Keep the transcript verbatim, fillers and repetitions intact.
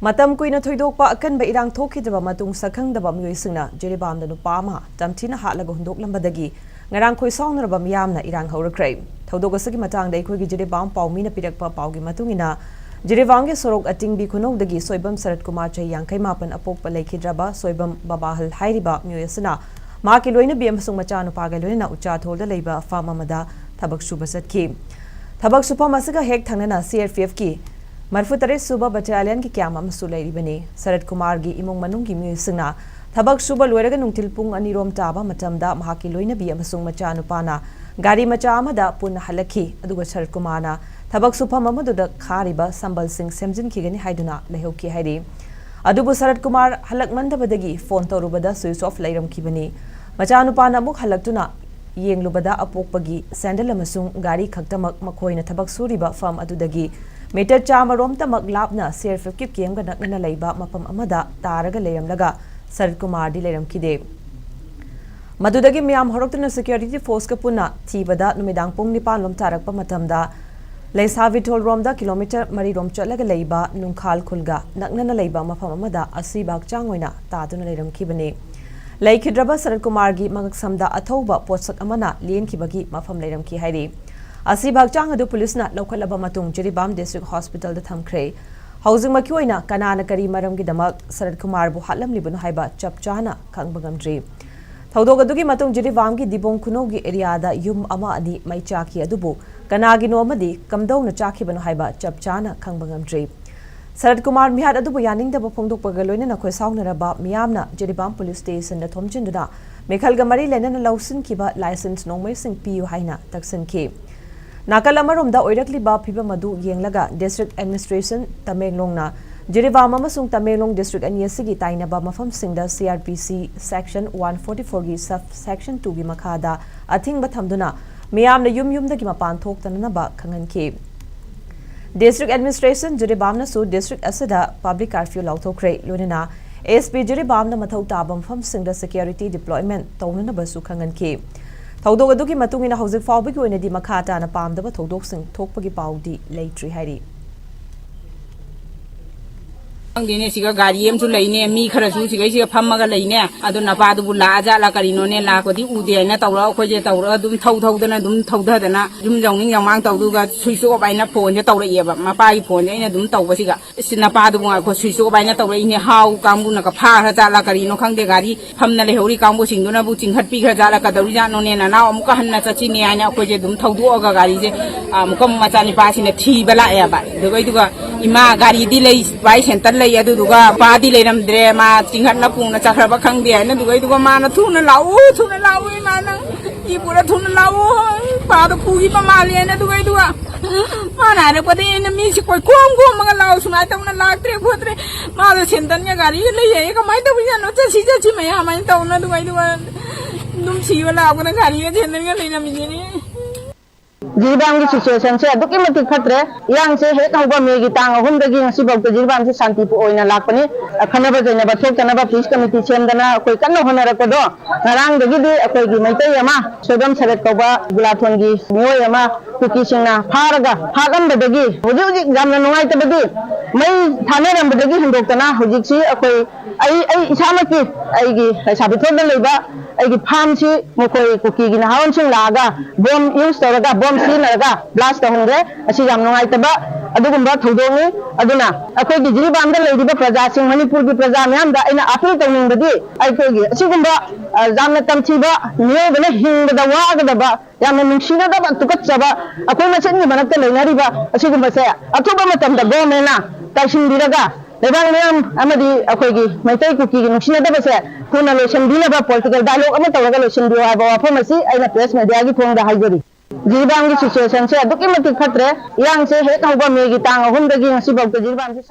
ꯃꯇꯝ ꯀꯨꯏꯅ ꯊꯣꯏꯗꯣꯛꯄ ꯑꯀꯟꯕ ꯏꯔꯥꯡ ꯊꯣꯛꯈꯤꯗ꯭ꯔꯕ ꯃꯇꯨꯡ, ꯁꯛꯈꯪꯗꯕ ꯃꯤꯑꯣꯏꯁꯤꯡꯅ ꯖꯤꯔꯤꯕꯥꯝꯗ ꯅꯨꯄꯥ ꯑꯃ ꯇꯝꯊꯤꯅ ꯍꯥꯠꯂꯒ ꯍꯨꯟꯗꯣꯛꯂꯝꯕꯗꯒꯤ ꯉꯔꯥꯡ ꯈꯣꯏꯁꯥꯎꯅꯔꯕ ꯃꯤꯌꯥꯝꯅ ꯏꯔꯥꯡ ꯍꯧꯔꯛꯈ꯭ꯔꯦ꯫ ꯊꯧꯗꯣꯛ ꯑꯁꯤꯒꯤ ꯃꯇꯥꯡꯗ ꯑꯩꯈꯣꯏꯒꯤ ꯖꯤꯔꯤꯕꯥꯝ ꯄꯥꯎꯃꯤꯅ ꯄꯤꯔꯛꯄ ꯄꯥꯎꯒꯤ ꯃꯇꯨꯡ ꯏꯟꯅ, ꯖꯤꯔꯤꯕꯥꯝꯒꯤ ꯁꯣꯔꯣꯛ ꯑꯇꯤꯡꯕꯤ ꯈꯨꯅꯧꯗꯒꯤ ꯁꯣꯏꯕꯝ ꯁꯔꯠ ꯀꯨꯃꯥꯔ, ꯆꯍꯤ ꯌꯥꯡꯈꯩ ꯃꯥꯄꯟ, ꯑꯄꯣꯛꯄ ꯂꯩꯈꯤꯗ꯭ꯔꯕ ꯁꯣꯏꯕꯝ ꯕꯕꯥꯍꯜ ꯍꯥꯏꯔꯤꯕ ꯃꯤꯑꯣꯏ ꯑꯁꯤꯅ ꯃꯍꯥꯛꯀꯤ ꯂꯣꯏꯅꯕꯤ ꯑꯃꯁꯨꯡ ꯃꯆꯥꯅꯨꯄꯥꯒ ꯂꯣꯏꯅꯅ ꯎꯆꯥꯊꯣꯜꯗ ꯂꯩꯕ ꯐꯥꯔꯝ ꯑꯃꯗ ꯊꯕꯛ ꯁꯨꯕ ꯆꯠꯈꯤ꯫ ꯊꯕꯛ ꯁꯨꯐꯝ ꯑꯁꯤꯒ ꯍꯦꯛ ꯊꯪꯅꯅ ꯁꯤ ꯑꯥꯔ ꯄꯤ ꯑꯦꯐꯀꯤ ꯃꯔꯤꯐꯨ ꯇꯔꯦꯠ ꯁꯨꯕ ꯕꯠꯇꯥꯂꯤꯌꯟꯒꯤ ꯀꯦꯝꯞ ꯑꯃꯁꯨ ꯂꯩꯔꯤꯕꯅꯤ꯫ ꯁꯔꯠ ꯀꯨꯃꯥꯔꯒꯤ ꯏꯃꯨꯡ ꯃꯅꯨꯡꯒꯤ ꯃꯤꯑꯣꯏꯁꯤꯡꯅ ꯊꯕꯛ ꯁꯨꯕ ꯂꯣꯏꯔꯒ ꯅꯨꯡꯊꯤꯜ ꯄꯨꯡ ꯑꯅꯤꯔꯣꯝ ꯇꯥꯕ ꯃꯇꯝꯗ ꯃꯍꯥꯛꯀꯤ ꯂꯣꯏꯅꯕꯤ ꯑꯃꯁꯨꯡ ꯃꯆꯥꯅꯨꯄꯥꯅ ꯒꯥꯔꯤ ꯃꯆꯥ ꯑꯃꯗ ꯄꯨꯟꯅ ꯍꯜꯂꯛꯈꯤ, ꯑꯗꯨꯒ ꯁꯔꯠ ꯀꯨꯃꯥꯔꯅ ꯊꯕꯛ ꯁꯨꯐꯝ ꯑꯃꯗꯨꯗ ꯈꯥꯔꯤꯕ ꯁꯝꯕꯜꯁꯤꯡ ꯁꯦꯝꯖꯤꯟꯈꯤꯒꯅꯤ ꯍꯥꯏꯗꯨꯅ ꯂꯩꯍꯧꯈꯤ ꯍꯥꯏꯔꯤ꯫ ꯑꯗꯨꯕꯨ ꯁꯔꯠ ꯀꯨꯃꯥꯔ ꯍꯜꯂꯛꯃꯟꯗꯕꯗꯒꯤ ꯐꯣꯟ ꯇꯧꯔꯨꯕꯗ ꯁ꯭ꯋꯤꯆ ꯑꯣꯐ ꯂꯩꯔꯝꯈꯤꯕꯅꯤ꯫ ꯃꯆꯥꯅꯨꯄꯥꯅ ꯑꯃꯨꯛ ꯍꯜꯂꯛꯇꯨꯅ ꯌꯦꯡꯂꯨꯕꯗ ꯑꯄꯣꯛꯄꯒꯤ ꯁꯦꯟꯗꯜ ꯑꯃꯁꯨꯡ ꯒꯥꯔꯤ ꯈꯛꯇꯃꯛ ꯃꯈꯣꯏꯅ ꯊꯕꯛ ꯁꯨꯔꯤꯕ ꯐꯥꯔꯝ ꯑꯗꯨꯗꯒꯤ ꯃꯤꯇꯔ ꯆꯥꯝꯃꯔꯣꯝꯇꯃꯛ ꯂꯥꯞꯅ ꯁꯤ ꯑꯥꯔ ꯄꯤ ꯑꯦꯐꯀꯤ ꯀꯦꯝꯒ ꯅꯛꯅꯅ ꯂꯩꯕ ꯃꯐꯝ ꯑꯃꯗ ꯇꯥꯔꯒ ꯂꯩꯔꯝꯂꯒ ꯁꯔꯠ ꯀꯨꯃꯥꯔꯗꯤ ꯂꯩꯔꯝꯈꯤꯗꯦ꯫ ꯃꯗꯨꯗꯒꯤ ꯃꯤꯌꯥꯝ ꯍꯧꯔꯛꯇꯨꯅ ꯁꯦꯀ꯭ꯌꯨꯔꯤꯇꯤ ꯐꯣꯔꯁꯀ ꯄꯨꯟꯅ ꯊꯤꯕꯗ ꯅꯨꯃꯤꯗꯥꯡ ꯄꯨꯡ ꯅꯤꯄꯥꯟ ꯂꯣꯝ ꯇꯥꯔꯛꯄ ꯃꯇꯝꯗ ꯂꯩꯁꯥꯕꯤꯊꯣꯜꯔꯣꯝꯗ ꯀꯤꯂꯣꯃꯤꯇꯔ ꯃꯔꯤꯔꯣꯝ ꯆꯠꯂꯒ ꯂꯩꯕ ꯅꯨꯡꯈꯥꯜ ꯈꯨꯜꯒ ꯅꯛꯅꯅ ꯂꯩꯕ ꯃꯐꯝ ꯑꯃꯗ ꯑꯁꯤꯕ ꯍꯛꯆꯥꯡ ꯑꯣꯏꯅ ꯇꯥꯗꯨꯅ ꯂꯩꯔꯝꯈꯤꯕꯅꯤ꯫ ꯂꯩꯈꯤꯗ꯭ꯔꯕ ꯁꯔꯠ ꯀꯨꯃꯥꯔꯒꯤ ꯃꯉꯛꯁꯝꯗ ꯑꯊꯧꯕ ꯄꯣꯠꯁꯛ ꯑꯃꯅ ꯂꯦꯟꯈꯤꯕꯒꯤ ꯃꯐꯝ ꯂꯩꯔꯝꯈꯤ ꯍꯥꯏꯔꯤ꯫ ꯑꯁꯤꯕ ꯍꯛꯆꯥꯡ ꯑꯗꯨ ꯄꯨꯂꯤꯁꯅ ꯂꯧꯈꯠꯂꯕ ꯃꯇꯨꯡ ꯖꯤꯔꯤꯕꯥꯝ ꯗꯤꯁꯇ꯭ꯔꯤꯛ ꯍꯣꯁꯄꯤꯇꯥꯜꯗ ꯊꯝꯈ꯭ꯔꯦ꯫ ꯍꯧꯖꯤꯛꯃꯛꯀꯤ ꯑꯣꯏꯅ ꯀꯅꯥꯅ ꯀꯔꯤ ꯃꯔꯝꯒꯤꯗꯃꯛ ꯁꯔꯠ ꯀꯨꯃꯥꯔꯕꯨ ꯍꯥꯠꯂꯝꯂꯤꯕꯅꯣ ꯍꯥꯏꯕ ꯆꯞ ꯆꯥꯅ ꯈꯪꯕ ꯉꯝꯗ꯭ꯔꯤ꯫ ꯊꯧꯗꯣꯛ ꯑꯗꯨꯒꯤ ꯃꯇꯨꯡ ꯖꯤꯔꯤꯕꯥꯝꯒꯤ ꯗꯤꯕꯣꯡ ꯈꯨꯅꯧꯒꯤ ꯑꯦꯔꯤꯌꯥꯗ ꯌꯨꯝ ꯑꯃ ꯑꯅꯤ ꯃꯩ ꯆꯥꯛꯈꯤ, ꯑꯗꯨꯕꯨ ꯀꯅꯥꯒꯤꯅꯣ ꯑꯃꯗꯤ ꯀꯝꯗꯧꯅ ꯆꯥꯛꯈꯤꯕꯅꯣ ꯍꯥꯏꯕ ꯆꯞ ꯆꯥꯅ ꯈꯪꯕ ꯉꯝꯗ꯭ꯔꯤ꯫ ꯁꯔꯠ ꯀꯨꯃꯥꯔ ꯃꯤꯍꯥꯠ ꯑꯗꯨꯕꯨ ꯌꯥꯅꯤꯡꯗꯕ ꯐꯣꯡꯗꯣꯛꯄꯒ ꯂꯣꯏꯅꯅ ꯈꯣꯏꯁꯥꯎꯅꯔꯕ ꯃꯤꯌꯥꯝꯅ ꯖꯤꯔꯤꯕꯥꯝ ꯄꯨꯂꯤꯁ ꯁ꯭ꯇꯦꯁꯟꯗ ꯊꯣꯝꯖꯤꯟꯗꯨꯅ ꯃꯤꯈꯜꯒ ꯃꯔꯤ ꯂꯩꯅꯅ ꯂꯧꯁꯤꯟꯈꯤꯕ ꯂꯥꯏꯁꯦꯟꯁ ꯅꯣꯡꯃꯩꯁꯤꯡ ꯄꯤꯌꯨ ꯍꯥꯏꯅ ꯇꯛꯁꯤꯟꯈꯤ꯫ ꯅꯥꯀꯜ ꯑꯃꯔꯣꯝꯗ ꯑꯣꯏꯔꯛꯂꯤꯕ ꯐꯤꯕꯝ ꯑꯗꯨ ꯌꯦꯡꯂꯒ ꯗꯤꯁꯇ꯭ꯔꯤꯛ ꯑꯦꯗꯃꯤꯅꯤꯁꯇ꯭ꯔꯦꯁꯟ ꯇꯃꯦꯡꯂꯣꯡꯅ ꯖꯤꯔꯤꯕꯥꯝ ꯑꯃꯁꯨꯡ ꯇꯃꯦꯡꯂꯣꯡ ꯗꯤꯁꯇ꯭ꯔꯤꯛ ꯑꯅꯤ ꯑꯁꯤꯒꯤ ꯇꯥꯏꯅꯕ ꯃꯐꯝꯁꯤꯡꯗ ꯁꯤ ꯑꯥꯔ ꯄꯤ ꯁꯤ ꯁꯦꯛꯁꯟ ꯋꯥꯟ ꯐꯣꯔꯇꯤ ꯐꯣꯔꯒꯤ ꯁꯕ ꯁꯦꯛꯁꯟ ꯇꯨꯒꯤ ꯃꯈꯥꯗ ꯑꯊꯤꯡꯕ ꯊꯝꯗꯨꯅ ꯃꯤꯌꯥꯝꯅ ꯌꯨꯝ ꯌꯨꯝꯗꯒꯤ ꯃꯄꯥꯟ ꯊꯣꯛꯇꯅꯅꯕ ꯈꯪꯍꯟꯈꯤ꯫ ꯗꯤꯁꯇ꯭ꯔꯤꯛ ꯑꯦꯗꯃꯤꯅꯤꯁꯇ꯭ꯔꯦꯁꯟ ꯖꯤꯔꯤꯕꯥꯝꯅꯁꯨ ꯗꯤꯁꯇ꯭ꯔꯤꯛ ꯑꯁꯤꯗ ꯄꯕ꯭ꯂꯤꯛ ꯀꯔꯐ꯭ꯌꯨ ꯂꯥꯎꯊꯣꯛꯈ꯭ꯔꯦ, ꯂꯣꯏꯅꯅ ꯑꯦꯁ ꯄꯤ ꯖꯤꯔꯤꯕꯥꯝꯅ ꯃꯊꯧ ꯇꯥꯕ ꯃꯐꯝꯁꯤꯡꯗ ꯁꯦꯀ꯭ꯌꯨꯔꯤꯇꯤ ꯗꯤꯄ꯭ꯂꯣꯏꯃꯦꯟ ꯇꯧꯅꯅꯕꯁꯨ ꯈꯪꯍꯟꯈꯤ꯫ ꯊꯧꯗꯣꯛ ꯑꯗꯨꯒꯤ ꯃꯇꯨꯡ ꯏꯟꯅ ꯍꯧꯖꯤꯛ ꯐꯥꯎꯕꯒꯤ ꯑꯣꯏꯅꯗꯤ ꯃꯈꯥ ꯇꯥꯅ ꯄꯥꯝꯗꯕ ꯊꯧꯗꯣꯛꯁꯤꯡ ꯊꯣꯛꯄꯒꯤ ꯄꯥꯎꯗꯤ ꯂꯩꯇ꯭ꯔꯤ ꯍꯥꯏꯔꯤ꯫ ꯈꯪꯗꯦꯅꯦ, ꯁꯤꯒ ꯒꯥꯔꯤ ꯑꯃꯁꯨ ꯂꯩꯅꯦ, ꯃꯤ ꯈꯔꯁꯨ ꯁꯤꯒꯩꯁꯤꯒ ꯐꯝꯃꯒ ꯂꯩꯅꯦ꯫ ꯑꯗꯣ ꯅꯄꯥꯗꯨꯕꯨ ꯂꯥꯛꯑ ꯖꯥꯠꯂꯥ ꯀꯔꯤꯅꯣꯅꯦ, ꯂꯥꯛꯄꯗꯤ ꯎꯗꯦ ꯍꯥꯏꯅ ꯇꯧꯔꯒ ꯑꯩꯈꯣꯏꯁꯦ ꯇꯧꯔꯒ ꯑꯗꯨꯝ ꯊꯧ ꯊꯧꯗꯅ ꯑꯗꯨꯝ ꯊꯧꯗꯗꯅ ꯌꯨꯝ ꯌꯧꯅꯤꯡ ꯌꯧꯃꯥꯡ ꯇꯧꯗꯨꯒ switch off ꯍꯥꯏꯅ ꯐꯣꯟꯁꯦ ꯇꯧꯔꯛꯑꯦꯕ꯫ ꯃꯄꯥꯒꯤ ꯐꯣꯟꯁꯦ ꯑꯩꯅ ꯑꯗꯨꯝ ꯇꯧꯕꯁꯤꯒ, "ꯏꯁ, ꯅꯄꯥꯗꯨꯕꯨ ꯉꯥꯏꯈꯣ, switch off ꯍꯥꯏꯅ ꯇꯧꯔꯛꯏꯅꯦ, ꯍꯥꯎ ꯀꯥꯡꯕꯨꯅꯒ ꯐꯥꯈ꯭ꯔ ꯖꯥꯠꯂꯥ ꯀꯔꯤꯅꯣ ꯈꯪꯗꯦ, ꯒꯥꯔꯤ ꯐꯝꯅ ꯂꯩꯍꯧꯔꯤ ꯀꯥꯡꯕꯨꯁꯤꯡꯗꯨꯅꯕꯨ ꯆꯤꯡꯈꯠꯄꯤꯈ꯭ꯔ ꯖꯥꯠꯂꯥ, ꯀꯗꯧꯔꯤꯖꯥꯠꯅꯣꯅꯦ, ꯅꯅꯥꯎ ꯑꯃꯨꯛꯀ ꯍꯟꯅ ꯆꯠꯁꯤꯅꯦ" ꯍꯥꯏꯅ ꯑꯩꯈꯣꯏꯁꯦ ꯑꯗꯨꯝ ꯊꯧꯗꯣꯛꯑꯒ ꯒꯥꯔꯤꯁꯦ ꯑꯃꯨꯛꯀ ꯃꯆꯥꯅꯤꯄꯥꯁꯤꯅ ꯊꯤꯕ ꯂꯥꯛꯑꯦꯕ꯫ ꯑꯗꯨꯒ, ꯑꯗꯨꯒ, "ꯏꯃꯥ, ꯒꯥꯔꯤꯗꯤ ꯂꯩ, ꯚꯥꯏ, ꯁꯦꯟꯇꯔ ꯂꯩ, ꯑꯗꯨꯗꯨꯒ ꯄꯥꯗꯤ ꯂꯩꯔꯝꯗ꯭ꯔꯦ, ꯃꯥ ꯆꯤꯡꯈꯠꯅ ꯄꯨꯡꯅ ꯆꯠꯈ꯭ꯔꯕ ꯈꯪꯗꯦ" ꯍꯥꯏꯅ, ꯑꯗꯨꯒ, ꯑꯗꯨꯒ ꯃꯥꯅ, "ꯊꯨꯅ ꯂꯥꯛꯎ, ꯊꯨꯅ ꯂꯥꯛꯎ, ꯏꯃꯥ, ꯅꯪ ꯏ ꯄꯨꯔ ꯊꯨꯅ ꯂꯥꯛꯎ, ꯄꯥꯗꯣ ꯄꯨꯈꯤꯕ ꯃꯥꯜꯂꯦ" ꯍꯥꯏꯅ, ꯑꯗꯨꯒ, ꯑꯗꯨꯒ ꯃꯥꯅ ꯍꯥꯏꯔꯛꯄꯗꯒꯤ ꯑꯩꯅ ꯃꯤꯁꯦ ꯀꯣꯏꯈꯣꯝ ꯈꯣꯝꯃꯒ, "ꯂꯥꯛꯑꯣ, ꯁꯨꯃꯥꯏꯅ ꯇꯧꯅ ꯂꯥꯛꯇ꯭ꯔꯦ ꯈꯣꯠꯇ꯭ꯔꯦ, ꯃꯥꯗꯣ ꯁꯦꯟꯇꯔꯒ ꯒꯥꯔꯤꯒ ꯂꯩ ꯍꯥꯏꯌꯦ, ꯀꯃꯥꯏꯅ ꯇꯧꯔꯤꯖꯥꯠꯅꯣ, ꯆꯠꯁꯤ ꯆꯠꯁꯤ" ꯃꯌꯥꯝ ꯍꯥꯏꯅ ꯇꯧꯅ, ꯑꯗꯨꯒ, ꯑꯗꯨꯒ ꯑꯗꯨꯝ ꯁꯤꯕ ꯂꯥꯛꯄꯅ ꯒꯥꯔꯤꯒ ꯁꯦꯟꯇꯔꯒ ꯂꯩꯔꯝꯃꯤꯁꯤꯅꯤ꯫ ꯖꯤꯔꯤꯕꯥꯝꯒꯤ situationꯁꯦ ꯑꯗꯨꯛꯀꯤ ꯃꯇꯤꯛ ꯐꯠꯇ꯭ꯔꯦ꯫ ꯏꯔꯥꯡꯁꯦ ꯍꯦꯛ ꯍꯧꯕ ꯃꯦꯒꯤ ꯇꯥꯡ ꯑꯍꯨꯝꯗꯒꯤ ꯉꯁꯤꯐꯥꯎꯗ ꯖꯤꯔꯤꯕꯥꯝꯁꯦ ꯁꯥꯟꯇꯤ ꯑꯣꯏꯅ ꯂꯥꯛꯄꯅꯤ꯫ ꯈꯠꯅꯕ ꯆꯩꯅꯕ ꯊꯣꯛꯇꯅꯕ peace committee ꯁꯦꯝꯗꯅ ꯑꯩꯈꯣꯏ ꯀꯟꯅ ꯍꯣꯠꯅꯔꯛꯄꯗꯣ, ꯉꯔꯥꯡꯗꯒꯤꯗꯤ ꯑꯩꯈꯣꯏꯒꯤ ꯃꯩꯇꯩ ꯑꯃ, ꯁꯣꯏꯕꯝ ꯁꯔꯠ ꯀꯧꯕ ꯒꯨꯂꯥꯊꯣꯟꯒꯤ ꯃꯤꯑꯣꯏ ꯑꯃ, ꯀꯨꯀꯤꯁꯤꯡꯅ ꯐꯥꯔꯒ ꯍꯥꯠꯂꯝꯕꯗꯒꯤ ꯍꯧꯖꯤꯛ ꯍꯧꯖꯤꯛ ꯌꯥꯝꯅ ꯅꯨꯡꯉꯥꯏꯇꯕꯗꯤ, ꯃꯩ ꯊꯥꯅꯔꯝꯕꯗꯒꯤ ꯍꯦꯟꯗꯣꯛꯇꯅ ꯍꯧꯖꯤꯛꯁꯤ ꯑꯩꯈꯣꯏ, ꯑꯩ, ꯑꯩ ꯏꯁꯥꯃꯛꯀꯤ, ꯑꯩꯒꯤ ꯂꯩꯁꯥꯕꯤꯊꯣꯟꯗ ꯂꯩꯕ ꯑꯩꯒꯤ farmꯁꯤ ꯃꯈꯣꯏ ꯀꯨꯀꯤꯒꯤ ꯅꯍꯥꯔꯣꯟꯁꯤꯡ ꯂꯥꯛꯑꯒ bomb use ꯇꯧꯔꯒ, bomb ꯁꯤꯖꯤꯟꯅꯔꯒ blast ꯇꯧꯍꯟꯈ꯭ꯔꯦ꯫ ꯑꯁꯤ ꯌꯥꯝ ꯅꯨꯡꯉꯥꯏꯇꯕ ꯑꯗꯨꯒꯨꯝꯕ ꯊꯧꯗꯣꯛꯅꯤ꯫ ꯑꯗꯨꯅ ꯑꯩꯈꯣꯏꯒꯤ ꯖꯤꯔꯤꯕꯥꯝꯗ ꯂꯩꯔꯤꯕ ꯄ꯭ꯔꯖꯥꯁꯤꯡ, ꯃꯅꯤꯄꯨꯔꯒꯤ ꯄ꯭ꯔꯖꯥ ꯃꯤꯌꯥꯝꯗ ꯑꯩꯅ appeal ꯇꯧꯅꯤꯡꯕꯗꯤ, ꯑꯩꯈꯣꯏꯒꯤ ꯑꯁꯤꯒꯨꯝꯕ, ꯑ, ꯌꯥꯝꯅ ꯇꯝꯊꯤꯕ, ꯃꯤꯑꯣꯏꯕꯅ ꯍꯤꯡꯕꯗ ꯋꯥꯒꯗꯕ, ꯌꯥꯝꯅ ꯅꯨꯡꯁꯤꯅꯗꯕ, ꯇꯨꯀꯠꯆꯕ, ꯑꯩꯈꯣꯏ ꯃꯁꯦꯟꯒꯤ ꯃꯔꯛꯇ ꯂꯩꯅꯔꯤꯕ ꯑꯁꯤꯒꯨꯝꯕꯁꯦ ꯑꯊꯨꯕ ꯃꯇꯝꯗ governmentꯅ ꯇꯥꯏꯁꯤꯟꯕꯤꯔꯒ, ꯂꯩꯕꯥꯛ ꯃꯤꯌꯥꯝ ꯑꯃꯗꯤ ꯑꯩꯈꯣꯏꯒꯤ ꯃꯩꯇꯩ ꯀꯨꯀꯤꯒꯤ ꯅꯨꯡꯁꯤꯅꯗꯕꯁꯦ ꯊꯨꯅ ꯂꯣꯏꯁꯤꯟꯕꯤꯅꯕ political dialogue ꯑꯃ ꯇꯧꯔꯒ ꯂꯣꯏꯁꯤꯟꯕꯤꯌꯨ ꯍꯥꯏꯕ ꯋꯥꯐꯝ ꯑꯁꯤ ꯑꯩꯅ press mediaꯒꯤ ꯊꯣꯡꯗ ꯍꯥꯏꯖꯔꯤ꯫ ꯖꯤꯔꯤꯕꯥꯝꯒꯤ situationꯁꯦ ꯑꯗꯨꯛꯀꯤ ꯃꯇꯤꯛ ꯐꯠꯇ꯭ꯔꯦ꯫ ꯏꯔꯥꯡꯁꯦ ꯍꯦꯛ ꯍꯧꯕ ꯃꯦꯒꯤ ꯇꯥꯡ ꯑꯍꯨꯝꯗꯒꯤ ꯉꯁꯤꯐꯥꯎꯗ ꯖꯤꯔꯤꯕꯥꯝꯁꯦ